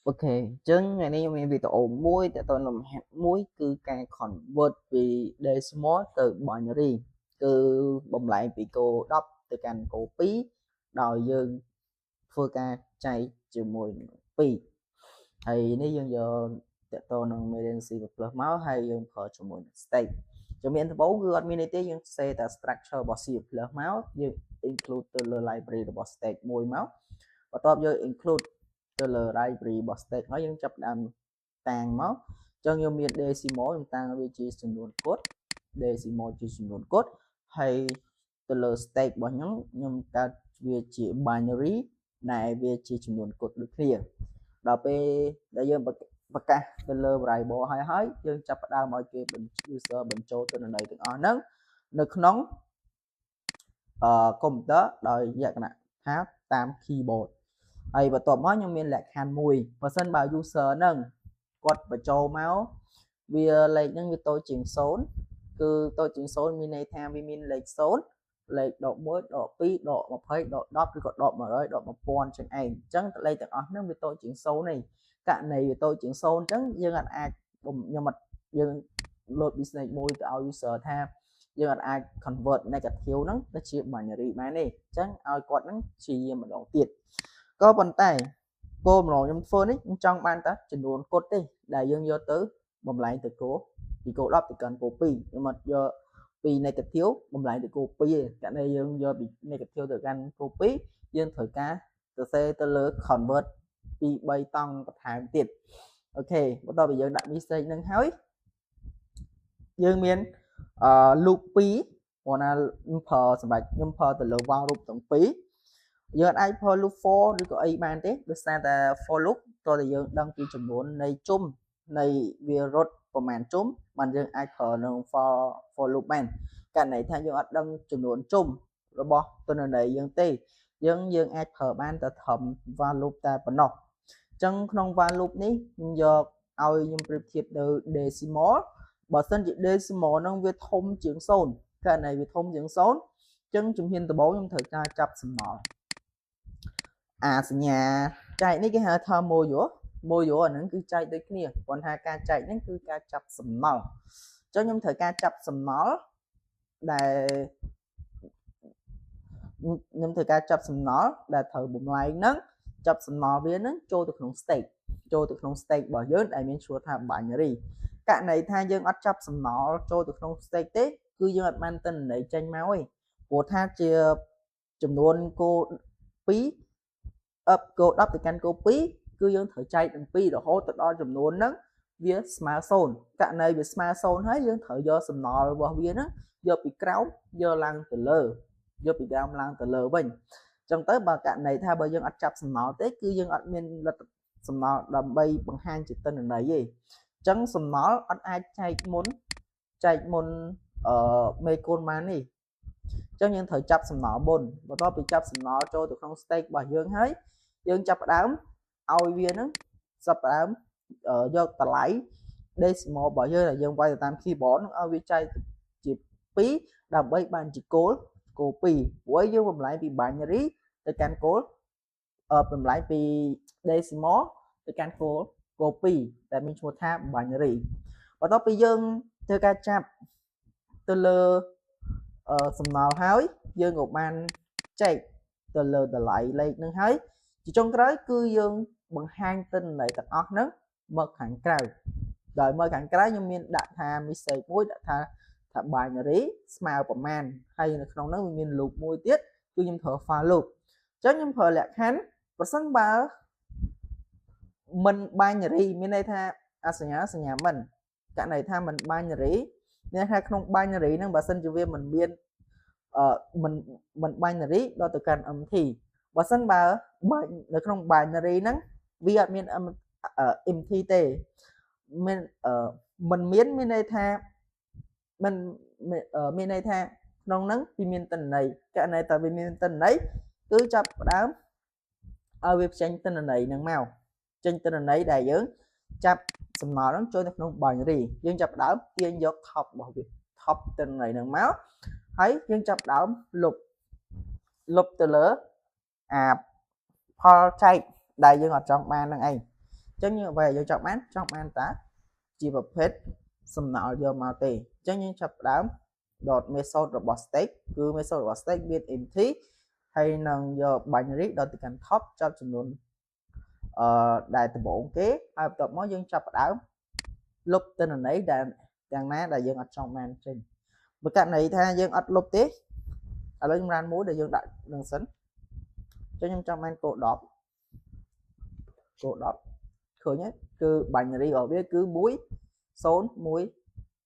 OK អញ្ចឹងថ្ងៃនេះខ្ញុំមានវីដេអូមួយតទៅនឹងលំហាត់មួយគឺការ convert ពី decimal ទៅ binary គឺបំលែងពីគោ10ទៅកាន់គោ2ដោយយើងធ្វើការចែកជាមួយនឹង2ហើយនេះយើងយកតទៅនឹងមេរៀន C++ មកហើយយើងប្រើជាមួយនឹង stack ជំនាញដំបូងគឺអត់មានអីទេយើងសេតែ structure របស់ C++ មកយើង include ទៅលើ library របស់ stack មួយមកបន្ទាប់យើង include ទៅលើ library របស់ stack ហើយយើងចាប់ផ្ដើមតាំងមកអញ្ចឹងយើងមាន decimal ខ្ញុំតាំងវាជាចំនួនគត់ decimal ជាចំនួនគត់ហើយទៅលើ stack របស់ខ្ញុំខ្ញុំកើតវាជា binary ដែលវាជាចំនួនគត់ដូចគ្នាដល់ពេលដែលយើងប្រកាសទៅលើ variable ហើយហើយយើងចាប់ផ្ដើមឲ្យគេ user បញ្ចូលទិន្នន័យទាំងអស់ហ្នឹងនៅក្នុងអឺកុំព្យូទ័រដោយលក្ខណៈថាតាម keyboard ហើយបន្ទាប់មកខ្ញុំមានលក្ខខណ្ឌមួយបើសិនបើ user ហ្នឹងគាត់បញ្ចូលមកវាលេខហ្នឹងវាតូចជាង0គឺតូចជាង0មានន័យថាវាមានលេខ0លេខដក1ដក2ដក20ដក10ឬក៏ដក100ដក1000ចឹងឯងអញ្ចឹងលេខទាំងអស់ហ្នឹងវាតូចជាង0នេះករណីវាតូចជាង0អញ្ចឹងយើងអាចខ្ញុំអត់យើង load message មួយទៅឲ្យ user ថាយើងអត់អាច convert negative ហ្នឹងទៅជា binary បានទេអញ្ចឹងឲ្យគាត់ហ្នឹងព្យាយាមម្ដងទៀតក៏ប៉ុន្តែគោលបំណងខ្ញុំធ្វើនេះខ្ញុំចង់បានតែចំនួនគត់ទេដែលយើងយកទៅបំលែងទៅគោពីគោ10ទៅកាន់គោ2ខ្ញុំអត់យកពី negative បំលែងទៅគោ2ទេករណីយើងយកពី negative ទៅកាន់គោ2យើងត្រូវការសរសេរទៅលើ convert ពី3តង់បន្ថែមទៀត OK បន្ទាប់ពីយើងដាក់ message នឹងហើយយើងមានអឺ loop 2ព្រោះណាខ្ញុំប្រើសម្រាប់ខ្ញុំប្រើទៅលើ while loop ទាំងពីរយើងអាចប្រើ loop for ឬក៏អីបានទេដោយសារតែ for loop តើតែយើងដឹងពីចំនួននៃជុំនៃវារត់ប្រមាណជុំបានយើងអាចប្រើនៅ for loop បានករណីថាយើងអត់ដឹងចំនួនជុំរបស់ទិន្នន័យយើងទេយើងយើងអាចប្រើបានតែត្រឹម while loop តែប៉ុណ្ណោះអញ្ចឹងក្នុង while loop នេះខ្ញុំយកឲ្យខ្ញុំប្រៀបធៀបទៅ decimal បើសិនជា decimal ហ្នឹងវាធំជាង0ករណីវាធំជាង0អញ្ចឹងជំហានដំបូងខ្ញុំត្រូវការចាប់សំណល់អាសញ្ញាចែកនេះគេហៅថា modulo modulo អាហ្នឹងគឺចែកដូចគ្នាគ្រាន់ថាការចែកហ្នឹងគឺការចាប់សំណល់អញ្ចឹងខ្ញុំត្រូវការចាប់សំណល់ដែលខ្ញុំត្រូវការចាប់សំណល់ដែលត្រូវបំលែងហ្នឹងចាប់សំណល់វាហ្នឹងចូលទៅក្នុង stack ចូលទៅក្នុង stack របស់យើងដែលមានឈ្មោះថា binary ករណីថាយើងអត់ចាប់សំណល់ចូលទៅក្នុង stack ទេគឺយើងអត់បានទិន្នន័យចេញមកទេព្រោះថាជាចំនួនគោ2អឹបគោ10ទៅកាន់គោ2គឺយើងត្រូវចែកនឹង2រហូតទៅដល់ចំនួនហ្នឹងវាស្មើ0ករណីវាស្មើ0ហើយយើងត្រូវយកសំណល់របស់វាហ្នឹងយកពីក្រោមយកឡើងទៅលើយកពីក្រោមឡើងទៅលើវិញអញ្ចឹងទៅបើករណីថាបើយើងអត់ចាប់សំណល់ទេគឺយើងអត់មានលទ្ធសំណល់ដើម្បីបង្ហាញជាទិន្នន័យទេអញ្ចឹងសំណល់អត់អាចចែកមុនចែកមុនអឺមេគុណបាននេះអញ្ចឹងយើងត្រូវចាប់សំណល់មុនបន្ទាប់ពីចាប់សំណល់ចូលទៅក្នុង stack របស់យើងហើយយើងចាប់ផ្ដើមឲ្យវានឹងចាប់ផ្ដើមយកតម្លៃ decimal របស់យើងដែលយើងវាយទៅតាម keyboard នឹងឲ្យវាចែកជា2ដើម្បីបានជាគោលគោល2ព្រោះយើងបំលែងពី binary ទៅកាន់គោលអឺបំលែងពី decimal ទៅកាន់គោលគោល2ដែលមានឈ្មោះថា binary បន្ទាប់ពីយើងធ្វើការចាប់ទៅលើសំណល់ហើយយើងក៏បានចែកទៅលើតម្លៃលេខនឹងហើយជាចុងក្រោយគឺយើងបង្ហាញទិន្នន័យទាំងអស់ហ្នឹងមកខាងក្រៅដោយមកខាងក្រៅខ្ញុំមានដាក់ថា message មួយដាក់ថាថា binary ស្មើប្រមាណហើយនៅក្នុងហ្នឹងវាមាន loop មួយទៀតគឺខ្ញុំប្រើ for loop អញ្ចឹងខ្ញុំប្រើលក្ខខណ្ឌប្រសិនបើមិន binary មានន័យថាអសញ្ញាសញ្ញាមិនករណីថាមិន binary មានថាក្នុង binary ហ្នឹងបើសិនជាវាមិនមានអឺមិនមិន binary ដល់ទៅកាន់ empty បើសិនបើនៅក្នុង binary ហ្នឹងវាអត់មាន empty ទេមានមិនមានមានន័យថាមិនមានន័យថាក្នុងហ្នឹងវាមានទិន្នន័យករណីតែវាមានទិន្នន័យគឺចាប់ផ្ដើមឲ្យវាផ្ចេញទិន្នន័យហ្នឹងមកចេញទិន្នន័យដែលយើងចាប់សំណល់ហ្នឹងចូលនៅក្នុង binary យើងចាប់ផ្ដើមទាញយក top របស់វា top ទិន្នន័យហ្នឹងមកហើយយើងចាប់ផ្ដើមលុបលុបទៅលើអាផលចែកដែលយើងអត់ចង់បានហ្នឹងឯងអញ្ ចឹងយើងអ្វីយើងចង់បានចង់បានតាជាប្រភេទសំណល់យកមកទេអញ្ចឹងយើងចាប់ផ្ដើម dot method របស់ stack គឺ method របស់ stack មាន empty ហើយនឹងយក binary ដល់ទៅកាន់ top ចាប់ចំនួនអឺដែលដំបូងគេហើយបន្ទាប់មកយើងចាប់ផ្ដើមលុបទិន្នន័យដែលទាំងណាដែលយើងអត់ចង់បានចេញបើករណីថាយើងអត់លុបទេឥឡូវខ្ញុំ run មួយដែលយើងដាក់នឹងសិនចុះខ្ញុំចង់បានកូ10កូ10ឃើញទេគឺ binary របស់វាគឺ1 0 1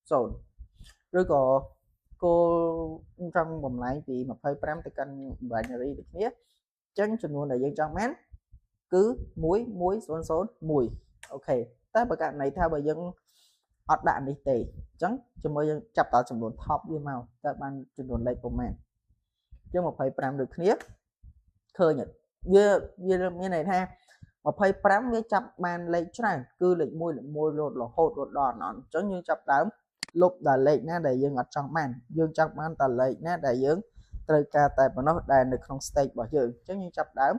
0ឬក៏គោលចង់បំលែងពី25ទៅកាន់ binary ដូចគ្នាអញ្ចឹងចំនួនដែលយើងចង់បានគឺ1 1 0 0 1 OK តែបើករណីថាបើយើងអត់ដាក់នេះទេអញ្ចឹងជាមួយយើងចាប់តចំនួន top វាមកតើបានចំនួនលេខប្រមាណជាង25ដូចគ្នាឃើញវាវាមានន័យថា25វាចាប់បានលេខច្រើនគឺលេខ1លេខ1រត់រហូតរត់ដល់អនអញ្ចឹងយើងចាប់ដើមលុបដល់លេខណាដែលយើងអត់ចង់បានយើងចង់បានតែលេខណាដែលយើងត្រូវការតែប៉ុណ្ណោះដែលនៅក្នុង state របស់យើងអញ្ចឹងយើងចាប់ដើម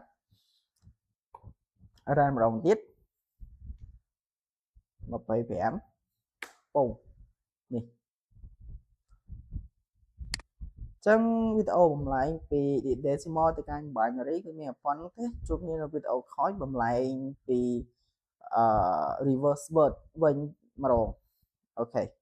run ម្ដងទៀត25ពងនេះចឹងវីដេអូបំលែងពី decimal ទៅកាន់ binary គឺមានប៉ុណ្្នឹងទេជួបគ្នានៅវីដេអូក្រោយបំលែងពីអឺ reverse word វិញម្ដង OK។